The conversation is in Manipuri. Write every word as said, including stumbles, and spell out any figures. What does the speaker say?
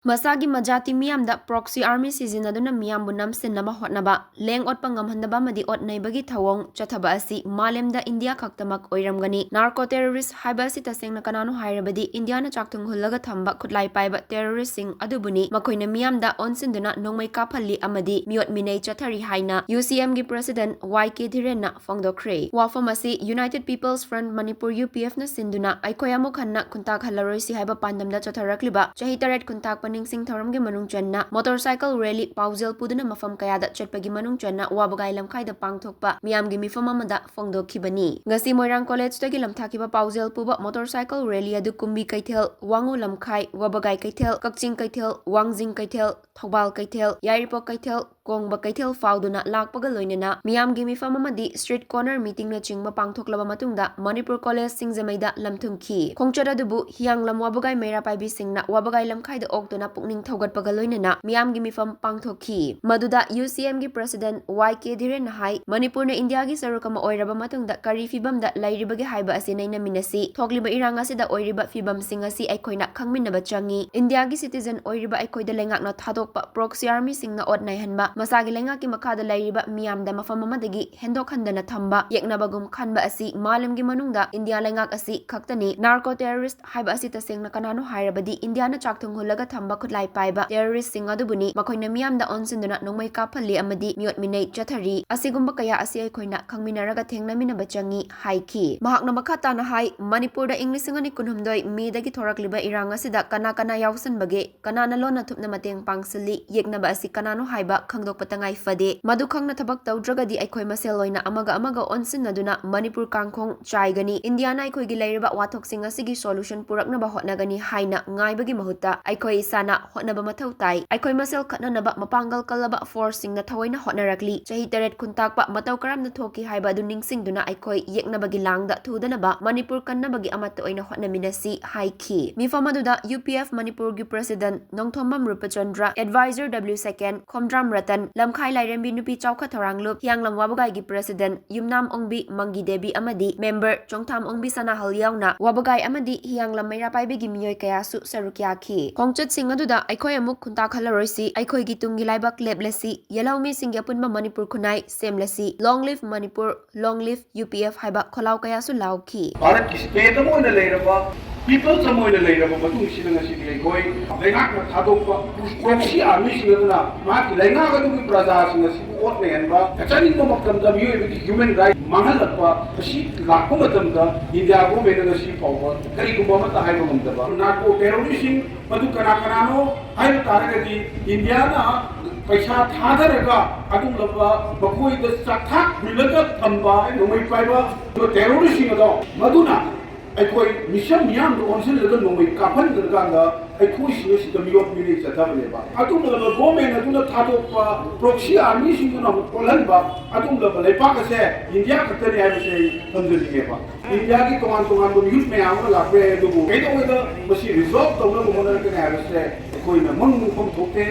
ꯃꯁꯥꯒꯤ ꯃꯖꯥꯇꯤ ꯃꯤꯌꯥꯝꯗ proxy army ꯁꯤꯖꯤꯟꯅꯗꯨꯅ ꯃꯤꯌꯥꯝꯕꯨ ꯅꯝꯁꯤꯟꯅꯕ ꯍꯣꯠꯅꯕ, ꯂꯦꯡ ꯑꯣꯠꯄ ꯉꯝꯍꯟꯗꯕ ꯑꯃꯗꯤ ꯑꯣꯠ ꯅꯩꯕꯒꯤ ꯊꯧꯑꯣꯡ ꯆꯠꯊꯕ ꯑꯁꯤ ꯃꯥꯂꯦꯝꯗ ꯏꯟꯗꯤꯌꯥ ꯈꯛꯇꯃꯛ ꯑꯣꯏꯔꯝꯒꯅꯤ꯫ Narco terrorist ꯍꯥꯏꯕ ꯑꯁꯤ ꯇꯁꯦꯡꯅ ꯀꯅꯥꯅꯣ ꯍꯥꯏꯔꯕꯗꯤ ꯏꯟꯗꯤꯌꯥꯅ ꯆꯥꯛꯊꯨꯡ ꯍꯨꯜꯂꯒ ꯊꯝꯕ ꯈꯨꯠꯂꯥꯏ ꯄꯥꯏꯕ terrorist ꯁꯤꯡ ꯑꯗꯨꯕꯨꯅꯤ꯫ ꯃꯈꯣꯏꯅ ꯃꯤꯌꯥꯝꯗ ꯑꯣꯟꯁꯤꯟꯗꯨꯅ ꯅꯣꯡꯃꯩ ꯀꯥꯞꯍꯜꯂꯤ ꯑꯃꯗꯤ ꯃꯤꯑꯣꯠ ꯃꯤꯅꯩ ꯆꯠꯊꯔꯤ ꯍꯥꯏꯅ U C M ꯒꯤ president Y K ꯙꯤꯔꯦꯟꯅ ꯐꯣꯡꯗꯣꯛꯈ꯭ꯔꯦ꯫ ꯋꯥꯐꯝ ꯑꯁꯤ United People's Front Manipur, U P F ꯅ ꯁꯤꯟꯗꯨꯅ ꯑꯩꯈꯣꯏ ꯑꯃꯨꯛ ꯍꯟꯅ ꯈꯨꯟꯇꯥꯛꯍꯜꯂꯔꯣꯏꯁꯤ ꯍꯥꯏꯕ ꯄꯥꯟꯗꯝꯗ ꯆꯠꯊꯔꯛꯂꯤꯕ ꯆꯍꯤ ꯇꯔꯦꯠ ꯈꯨꯟꯇꯥꯛꯄ ꯅꯤꯡꯁꯤꯡ ꯊꯧꯔꯝꯒꯤ ꯃꯅꯨꯡ ꯆꯟꯅ motorcycle rally ꯄꯥꯎꯖꯦꯜ ꯄꯨꯗꯨꯅ ꯃꯐꯝ ꯀꯌꯥꯗ ꯆꯠꯄꯒꯤ ꯃꯅꯨꯡ ꯆꯟꯅ ꯋꯥꯕꯒꯥꯏ ꯂꯝꯈꯥꯏꯗ ꯄꯥꯡꯊꯣꯛꯄ ꯃꯤꯌꯥꯝꯒꯤ ꯃꯤꯐꯝ ꯑꯃꯗ ꯐꯣꯡꯗꯣꯛꯈꯤꯕꯅꯤ꯫ ꯉꯁꯤ ꯃꯣꯏꯔꯥꯡ college ꯇꯒꯤ ꯂꯝꯊꯥꯈꯤꯕ ꯄꯥꯎꯖꯦꯜ ꯄꯨꯕ motorcycle rally ꯑꯗꯨ ꯀꯨꯝꯕꯤ ꯀꯩꯊꯦꯜ, ꯋꯥꯉꯨ ꯂꯝꯈꯥꯏ, ꯋꯥꯕꯒꯥꯏ ꯀꯩꯊꯦꯜ, ꯀꯛꯆꯤꯡ ꯀꯩꯊꯦꯜ, ꯋꯥꯡꯖꯤꯡ ꯀꯩꯊꯦꯜ, ꯊꯧꯕꯥꯜ ꯀꯩꯊꯦꯜ, ꯌꯥꯏꯔꯤꯄꯣꯛ ꯀꯩꯊꯦꯜ, ꯀꯣꯡꯕ ꯀꯩꯊꯦꯜ ꯐꯥꯎꯗꯨꯅ ꯂꯥꯛꯄꯒ ꯂꯣꯏꯅꯅ ꯃꯤꯌꯥꯝꯒꯤ ꯃꯤꯐꯝ ꯑꯃꯗꯤ street corner meeting ꯅꯆꯤꯡꯕ ꯄꯥꯡꯊꯣꯛꯂꯕ ꯃꯇꯨꯡꯗ ꯃꯅꯤꯄꯨꯔ college ꯁꯤꯡꯖꯃꯩꯗ ꯂꯝꯊꯨꯡꯈꯤ꯫ ꯈꯣꯡꯆꯠ ꯑꯗꯨꯕꯨ ꯍꯤꯌꯥꯡꯂꯝ ꯋꯥꯕꯒꯥꯏ ꯃꯩꯔꯥ ꯄꯥꯏꯕꯤꯁꯤꯡꯅ ꯋꯥꯕꯒꯥꯏ ꯂꯝꯈꯥꯏꯗ ꯑꯣꯛꯇꯨꯅ ꯄꯨꯛꯅꯤꯡ ꯊꯧꯒꯠꯄꯒ ꯂꯣꯏꯅꯅ ꯃꯤꯌꯥꯝꯒꯤ ꯃꯤꯐꯝ ꯄꯥꯡꯊꯣꯛꯈꯤ꯫ ꯃꯗꯨꯗ U C M ꯒꯤ president Y K ꯙꯤꯔꯦꯟꯅ ꯍꯥꯏ, ꯃꯅꯤꯄꯨꯔꯅ ꯏꯟꯗꯤꯌꯥꯒꯤ ꯁꯔꯨꯛ ꯑꯃ ꯑꯣꯏꯔꯕ ꯃꯇꯨꯡꯗ ꯀꯔꯤ ꯐꯤꯕꯝꯗ ꯂꯩꯔꯤꯕꯒꯦ ꯍꯥꯏꯕ ꯑꯁꯤ ꯅꯩꯅꯃꯤꯟꯅꯁꯤ꯫ ꯊꯣꯛꯂꯤꯕ ꯏꯔꯥꯡ ꯑꯁꯤꯗ ꯑꯣꯏꯔꯤꯕ ꯐꯤꯕꯝꯁꯤꯡ ꯑꯁꯤ ꯑꯩꯈꯣꯏꯅ ꯈꯪꯃꯤꯟꯅꯕ ꯆꯪꯏ꯫ ꯏꯟꯗꯤꯌꯥꯒꯤ citizen ꯑꯣꯏꯔꯤꯕ ꯑꯩꯈꯣꯏꯗ ꯂꯩꯉꯥꯛꯅ ꯊꯥꯗꯣꯛꯄ proxy army ꯁꯤꯡꯅ ꯑꯣꯠ ꯅꯩꯍꯟꯕ, ꯃꯁꯥꯒꯤ ꯂꯩꯉꯥꯛꯀꯤ ꯃꯈꯥꯗ ꯂꯩꯔꯤꯕ ꯃꯤꯌꯥꯝꯗ ꯃꯐꯝ ꯑꯃꯗꯒꯤ ꯍꯦꯟꯗꯣꯛꯍꯟꯗꯅ ꯊꯝꯕ, ꯌꯦꯛꯅꯕꯒꯨꯝ ꯈꯟꯕ ꯑꯁꯤ ꯃꯥꯂꯦꯝꯒꯤ ꯃꯅꯨꯡꯗ ꯏꯟꯗꯤꯌꯥ ꯂꯩꯉꯥꯛ ꯑꯁꯤ ꯈꯛꯇꯅꯤ꯫ Narco terrorist ꯍꯥꯏꯕ ꯑꯁꯤ ꯇꯁꯦꯡꯅ ꯀꯅꯥꯅꯣ ꯍꯥꯏꯔꯕꯗꯤ ꯏꯟꯗꯤꯌꯥꯅ ꯆꯥꯛꯊꯨꯡ ꯍꯨꯜꯂꯒ ꯊꯝꯕ ꯈꯨꯠꯂꯥꯏ ꯄꯥꯏꯕ terrorist ꯁꯤꯡ ꯑꯗꯨꯕꯨꯅꯤ꯫ ꯃꯈꯣꯏꯅ ꯃꯤꯌꯥꯝꯗ ꯑꯣꯟꯁꯤꯟꯗꯨꯅ ꯅꯣꯡꯃꯩ ꯀꯥꯞꯍꯜꯂꯤ ꯑꯃꯗꯤ ꯃꯤꯑꯣꯠ ꯃꯤꯅꯩ ꯆꯠꯊꯔꯤ꯫ ꯑꯁꯤꯒꯨꯝꯕ ꯀꯌꯥ ꯑꯁꯤ ꯑꯩꯈꯣꯏꯅ ꯈꯪꯃꯤꯟꯅꯔꯒ ꯊꯦꯡꯅꯃꯤꯟꯅꯕ ꯆꯪꯏ ꯍꯥꯏꯈꯤ꯫ ꯃꯍꯥꯛꯅ ꯃꯈꯥ ꯇꯥꯅ ꯍꯥꯏ, ꯃꯅꯤꯄꯨꯔꯗ ꯏꯪ ꯂꯤꯁꯤꯡ ꯑꯅꯤ ꯀꯨꯟꯍꯨꯝꯗꯣꯏ May ꯗꯒꯤ ꯊꯣꯔꯛꯂꯤꯕ ꯏꯔꯥꯡ ꯑꯁꯤꯗ ꯀꯅꯥ ꯀꯅꯥ ꯌꯥꯎꯁꯟꯕꯒꯦ, ꯀꯅꯥꯅ ꯂꯣꯟꯅ ꯊꯨꯞꯅ ꯃꯇꯦꯡ ꯄꯥꯡꯁꯤꯜꯂꯤ, ꯌꯦꯛꯅꯕ ꯑꯁꯤ ꯀꯅꯥꯅꯣ ꯍꯥꯏꯕ ꯈꯪꯗꯣꯛꯄ ꯇꯉꯥꯏ ꯐꯗꯦ꯫ ꯃꯗꯨ ꯈꯪꯅ ꯊꯕꯛ ꯇꯧꯗ꯭ꯔꯒꯗꯤ ꯑꯩꯈꯣꯏ ꯃꯁꯦꯜ ꯑꯣꯏꯅ ꯑꯃꯒ ꯑꯃꯒ ꯑꯣꯟꯁꯤꯟꯅꯗꯨꯅ ꯃꯅꯤꯄꯨꯔ ꯀꯥꯡꯈꯣꯡ ꯆꯥꯏꯒꯅꯤ꯫ ꯏꯟꯗꯤꯌꯥꯅ ꯑꯩꯈꯣꯏꯒꯤ ꯂꯩꯔꯤꯕ ꯋꯥꯊꯣꯛꯁꯤꯡ ꯑꯁꯤꯒꯤ solution ꯄꯨꯔꯛꯅꯕ ꯍꯣꯠꯅꯒꯅꯤ ꯍꯥꯏꯅ ꯉꯥꯏꯕꯒꯤ ꯃꯍꯨꯠꯇ ꯑꯩꯈꯣꯏ ꯏꯁꯥꯅ ꯍꯣꯠꯅꯕ ꯃꯊꯧ ꯇꯥꯏ꯫ ꯑꯩꯈꯣꯏ ꯃꯁꯦꯜ ꯈꯠꯅꯅꯕ ꯃꯄꯥꯡꯒꯜ ꯀꯜꯂꯕ force ꯁꯤꯡꯅ ꯊꯑꯣꯏꯅ ꯍꯣꯠꯅꯔꯛꯂꯤ꯫ ꯆꯍꯤ ꯇꯔꯦꯠ ꯈꯨꯟꯇꯥꯛꯄ ꯃꯇꯧ ꯀꯔꯝꯅ ꯊꯣꯛꯈꯤ ꯍꯥꯏꯕ ꯑꯗꯨ ꯅꯤꯡꯁꯤꯡꯗꯨꯅ ꯑꯩꯈꯣꯏ ꯌꯦꯛꯅꯕꯒꯤ ꯂꯥꯡꯗ ꯊꯨꯗꯅꯕ ꯃꯅꯤꯄꯨꯔ ꯀꯟꯅꯕꯒꯤ ꯑꯃꯠꯇ ꯑꯣꯏꯅ ꯍꯣꯠꯅꯃꯤꯟꯅꯁꯤ ꯍꯥꯏꯈꯤ꯫ ꯃꯤꯐꯝ ꯑꯗꯨꯗ U P F ꯃꯅꯤꯄꯨꯔꯒꯤ president ꯅꯣꯡꯊꯣꯝꯕꯝ ꯔꯨꯄꯆꯟꯗ꯭ꯔ, advisor W ꯁꯦꯀꯦꯟ, ꯈꯣꯝꯗ꯭ꯔꯥꯝ ꯔꯇꯟ, ꯂꯝꯈꯥꯏ ꯂꯥꯏꯔꯦꯝꯕꯤ ꯅꯨꯄꯤ ꯆꯥꯎꯈꯠ ꯊꯧꯔꯥꯡꯂꯨꯞ, ꯍꯤꯌꯥꯡꯂꯝ ꯋꯥꯕꯒꯥꯏꯒꯤ president ꯌꯨꯝꯅꯥꯝ ꯑꯣꯡꯕꯤ ꯃꯪꯒꯤ ꯗꯦꯕꯤ ꯑꯃꯗꯤ member ꯆꯣꯡꯊꯥꯝ ꯑꯣꯡꯕꯤ ꯁꯅꯥꯍꯜ ꯌꯥꯎꯅ ꯋꯥꯕꯒꯥꯏ ꯑꯃꯗꯤ ꯍꯤꯌꯥꯡꯂꯝ ꯃꯩꯔꯥ ꯄꯥꯏꯕꯤꯒꯤ ꯃꯤꯑꯣꯏ ꯀꯌꯥꯁꯨ ꯁꯔꯨꯛ ꯌꯥꯈꯤ꯫ ꯈꯣꯡꯆꯠꯁꯤꯡ ꯑꯗꯨꯗ ꯑꯩꯈꯣꯏ ꯑꯃꯨꯛ ꯈꯨꯟꯇꯥꯛꯍꯜꯂꯔꯣꯏꯁꯤ, ꯑꯩꯈꯣꯏꯒꯤ ꯇꯨꯡꯒꯤ ꯂꯩꯕꯥꯛ ꯂꯦꯞꯂꯁꯤ, ꯌꯦꯜꯍꯧꯃꯤꯁꯤꯡꯒꯤ ꯑꯄꯨꯟꯕ ꯃꯅꯤꯄꯨꯔ ꯈꯨꯟꯅꯥꯏ ꯁꯦꯝꯂꯁꯤ, long live Manipur, long live U P F ꯍꯥꯏꯕ ꯈꯣꯜꯂꯥꯎ ꯀꯌꯥꯁꯨ ꯂꯥꯎꯈꯤ꯫ ꯚꯥꯔꯠꯀꯤ state ꯑꯃ ꯑꯣꯏꯅ ꯂꯩꯔꯕ, peoples ꯑꯃ ꯑꯣꯏꯅ ꯂꯩꯔꯕ ꯃꯇꯨꯡꯁꯤꯗ ꯉꯁꯤꯗꯤ ꯑꯩꯈꯣꯏ ꯂꯩꯉꯥꯛꯅ ꯊꯥꯗꯣꯛꯄ proxy armyꯁꯤꯡ ꯑꯗꯨꯅ ꯃꯍꯥꯛꯀꯤ ꯂꯩꯉꯥꯛ ꯑꯗꯨꯒꯤ ꯄ꯭ꯔꯖꯥꯁꯤꯡ ꯑꯁꯤꯕꯨ ꯑꯣꯠ ꯅꯩꯍꯟꯕ, ꯆꯠꯅꯤꯡꯕ ꯃꯇꯝꯗ ꯃꯤꯑꯣꯏꯕꯒꯤ human right ꯃꯥꯡꯍꯜꯂꯛꯄ ꯑꯁꯤ ꯂꯥꯛꯄ ꯃꯇꯝꯗ India governmentꯅ ꯉꯁꯤ ꯐꯥꯎꯕ ꯀꯔꯤꯒꯨꯝꯕ ꯑꯃꯠꯇ ꯍꯥꯏꯕ ꯉꯝꯗꯕ꯫ Narco terroristꯁꯤꯡ ꯃꯗꯨ ꯀꯅꯥ ꯀꯅꯥꯅꯣ ꯍꯥꯏꯕ ꯇꯥꯔꯒꯗꯤ, Indiaꯅ ꯄꯩꯁꯥ ꯊꯥꯗꯔꯒ ꯑꯗꯨꯒꯨꯝꯂꯕ ꯃꯈꯣꯏꯗ ꯆꯥꯛꯊꯥꯛ ꯍꯨꯜꯂꯒ ꯊꯝꯕ ꯅꯣꯡꯃꯩ ꯄꯥꯏꯕ terroristꯁꯤꯡ ꯑꯗꯣ, ꯃꯗꯨꯅ ꯑꯩꯈꯣꯏ ꯃꯤꯁꯝ ꯃꯤꯌꯥꯝꯗ ꯑꯣꯟꯁꯤꯜꯂꯒ ꯅꯣꯡꯃꯩ ꯀꯥꯞꯍꯟꯗ꯭ꯔꯀꯥꯟꯗ ꯑꯩꯈꯣꯏꯁꯤꯡ ꯑꯁꯤꯗ ꯃꯤꯑꯣꯠ ꯃꯤꯅꯩ ꯆꯠꯊꯕꯅꯦꯕ꯫ ꯑꯗꯨꯒꯨꯝꯂꯕ government ꯑꯗꯨꯅ ꯊꯥꯗꯣꯛꯄ proxy armyꯁꯤꯡꯗꯨꯅ ꯑꯃꯨꯛ ꯑꯣꯜꯍꯟꯕ ꯑꯗꯨꯒꯨꯝꯂꯕ ꯂꯩꯄꯥꯛ ꯑꯁꯦ India ꯈꯛꯇꯅꯤ ꯍꯥꯏꯕꯁꯦ ꯑꯩ ꯊꯝꯖꯅꯤꯡꯉꯦꯕ꯫ Indiaꯒꯤ ꯇꯣꯉꯥꯟ ꯇꯣꯉꯥꯟꯕ ꯃꯤꯍꯨꯠ ꯃꯌꯥꯝ ꯑꯃ ꯂꯥꯛꯄ ꯌꯥꯏ, ꯑꯗꯨꯕꯨ ꯀꯩꯗꯧꯉꯩꯗ ꯃꯁꯤ resolve ꯇꯧꯅꯕ ꯍꯣꯠꯅꯔꯛꯀꯅꯤ ꯍꯥꯏꯕꯁꯦ ꯑꯩꯈꯣꯏꯅ ꯃꯪ ꯅꯨꯡꯐꯝ ꯊꯣꯛꯇꯦ꯫